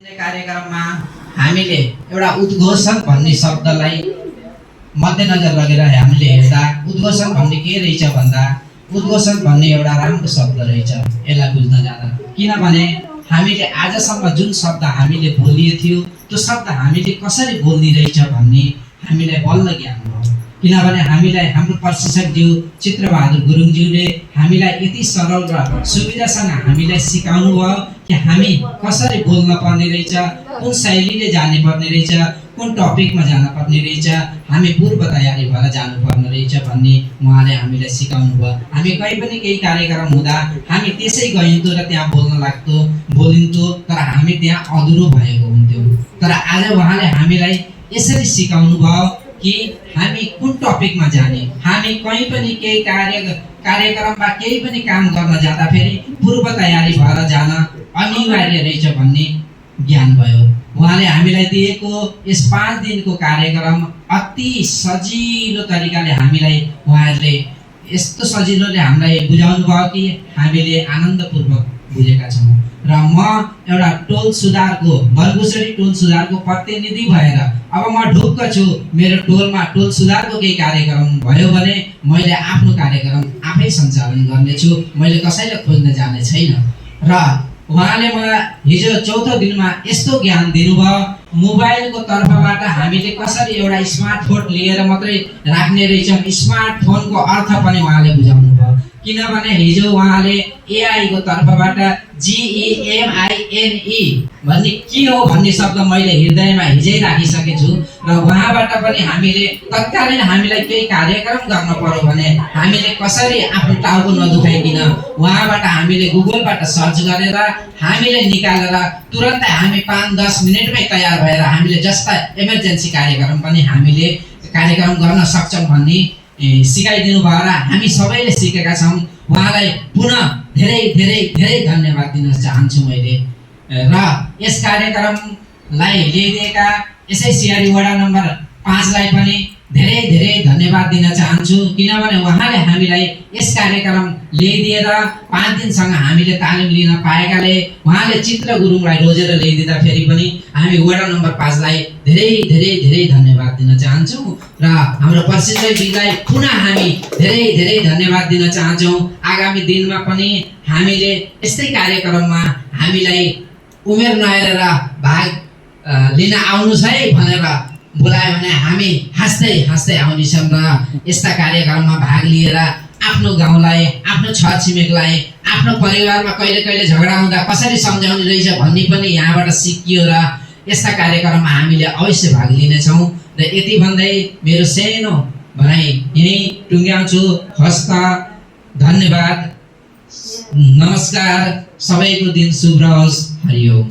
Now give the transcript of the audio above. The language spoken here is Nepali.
कार्यक्रममा हामीले एउटा उद्घोषण भन्ने शब्दलाई मध्यनजर लगेर हामीले हेर्दा उद्घोषण भन्ने के रहेछ भन्दा उद्घोषण भन्ने एउटा राम्रो शब्द रहेछ। यसलाई बुझ्न जाँदा किनभने हामीले आजसम्म जुन शब्द हामीले बोलिएको थियो त्यो शब्द हामीले कसरी बोल्ने रहेछ भन्ने हामीलाई बल्ल ज्ञान भयो। किनभने हामीलाई हाम्रो प्रशिक्षकज्यू चित्रबहादुर गुरुङज्यूले हामीलाई यति सरल र सुविधासँग हामीलाई सिकाउनु भयो कि हामी कसरी बोल्न पर्ने रहेछ, कुन शैलीले जाने पर्ने रहेछ, कुन टपिकमा जान पर्ने रहेछ, हामी पूर्व तयारी भएर जानुपर्ने रहेछ भन्ने उहाँले हामीलाई सिकाउनु भयो। हामी कहीँ पनि केही कार्यक्रम हुँदा हामी त्यसै गइन्थ्यौँ र त्यहाँ बोलिन्थ्यौँ तर हामी त्यहाँ अधुरो भएको हुन्थ्यौँ। तर आज उहाँले हामीलाई यसरी सिकाउनु भयो कि हामी कुन टपिकमा जाने, हामी कहीँ पनि केही कार्यक्रममा केही पनि काम गर्न जाँदा फेरि पूर्व तयारी भएर जान अनिवार्य रहेछ भन्ने ज्ञान भयो। उहाँले हामीलाई दिएको यस 5 दिनको कार्यक्रम अति सजिलो तरिकाले हामीलाई उहाँहरूले यस्तो सजिलोले हामीलाई बुझाउनु भयो कि हामीले आनन्दपूर्वक बुझेका छौँ। र म एउटा टोल सुधारको बरगुसरी टोल सुधारको प्रतिनिधि भएर अब म ढुक्क छु। मेरो टोलमा टोल सुधारको केही कार्यक्रम भयो भने मैले आफ्नो कार्यक्रम आफै सञ्चालन गर्नेछु, मैले कसैलाई खोज्न जाने छैन। र उहाँले मलाई हिजो चौथो दिनमा यस्तो ज्ञान दिनुभयो, मोबाइलको तर्फबाट हामीले कसरी एउटा स्मार्टफोन लिएर मात्रै राख्ने रहेछौँ, स्मार्टफोनको अर्थ पनि उहाँले बुझाउनु भयो। किनभने हिजो उहाँले एआईको तर्फबाट GEMINE भन्ने के हो भन्ने शब्द मैले हृदयमा हिजै राखिसकेको छु। र उहाँबाट पनि हामीले तत्कालीन हामीलाई केही कार्यक्रम गर्न पर्यो भने हामीले कसरी आफ्नो टाउको नदुखाइकन उहाँबाट हामीले गुगलबाट सर्च गरेर हामीले निकालेर तुरन्तै हामी 5-10 मिनेटमै तयार भएर हामीले जस्ता इमर्जेन्सी कार्यक्रम पनि हामीले कार्यक्रम गर्न सक्छौँ भन्ने सिकाइदिनु भयो र हामी सबैले सिकेका छौँ। उहाँलाई पुनः धेरै धेरै धेरै धन्यवाद दिन चाहन्छु मैले। र यस कार्यक्रमलाई ल्याइदिएका SICRE वडा नम्बर 5 लाई पनि धेरै धेरै धन्यवाद दिन चाहन्छु। किनभने उहाँले हामीलाई यस कार्यक्रम ल्याइदिएर 5 दिनसँग हामीले तालिम लिन पाएकाले उहाँले चित्र गुरुङलाई रोजेर ल्याइदिँदा फेरि पनि हामी वडा नम्बर 5 लाई धेरै धेरै धेरै धन्यवाद दिन चाहन्छौँ। र हाम्रो प्रशिक्षकलाई पुनः हामी धेरै धेरै धन्यवाद दिन चाहन्छौँ। आगामी दिनमा पनि हामीले यस्तै कार्यक्रममा हामीलाई उमेर नहेरेर भाग लिन आउनु छ है भनेर बोलायो भने हामी हाँस्दै हाँस्दै आउनेछौँ र यस्ता कार्यक्रममा भाग लिएर आफ्नो गाउँलाई, आफ्नो छरछिमेकलाई, आफ्नो परिवारमा कहिले कहिले झगडा हुँदा कसरी सम्झाउने रहेछ भन्ने पनि यहाँबाट सिकियो र यस्ता कार्यक्रममा हामीले अवश्य भाग लिनेछौँ। र यति भन्दै मेरो सानो भनाइ यहीँ टुङ्ग्याउँछु। हस्त धन्यवाद, नमस्कार, सबैको दिन शुभ रहोस्। हरिओम।